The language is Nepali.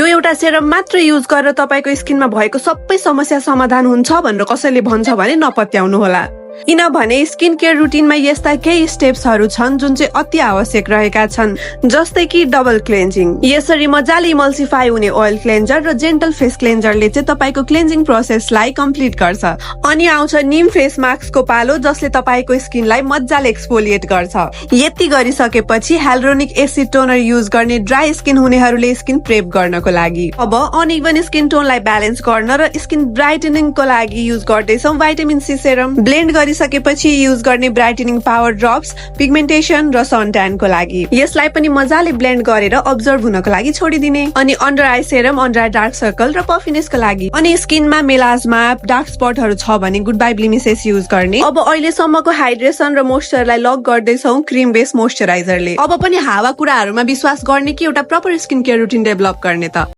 यो एउटा सेरम मात्र युज गरेर तपाईको स्किनमा भएको सबै समस्या समाधान हुन्छ भनेर कसैले भन्छ भने नपत्याउनु होला। किनभने स्किन केयर रुटिनमा यस्ता केही स्टेप्सहरू छन् जुन चाहिँ अति आवश्यक रहेका छन्, जस्तै कि डबल क्लेन्जिङ। यसरी मजाले इमल्सिफाई हुने ओइल क्लेन्जर र जेन्टल फेस क्लेन्जरले चाहिँ तपाईको क्लेन्जिङ प्रोसेसलाई कम्प्लिट गर्छ। अनि आउँछ निम फेस मास्कको पालो, जसले तपाईको स्किनलाई मजाले एक्सफोलिएट गर्छ। यति गरिसकेपछि हाइलुरोनिक एसिड टोनर युज गर्ने ड्राई स्किन हुनेहरूले स्किन प्रेप गर्नको लागि। अब अनइभन स्किन टोनलाई ब्यालेन्स गर्न र स्किन ब्राइटनिङको लागि युज गर्दैछौँ भाइटामिन सी सेरम। ब्लेन्ड गरिसकेपछि युज गर्ने ब्राइटनिङ पावर ड्रप्स पिगमेन्टेसन र सन ट्यानको लागि। यसलाई पनि मजाले ब्लेन्ड गरेर अब्जर्भ हुनको लागि छोडिदिने। अनि under eye serum under eye dark circle र पफिनेसको लागि। अनि स्किनमा मेलाजमा डार्क स्पटहरू छ भने गुड बाई ब्लिमिसेस युज गर्ने। अब अहिलेसम्मको हाइड्रेसन र मोइस्चरलाई लक गर्दैछौँ क्रिम बेस मोइस्चराइजरले। अब पनि हावा कुराहरूमा विश्वास गर्ने कि एउटा proper skin care routine develop गर्ने त।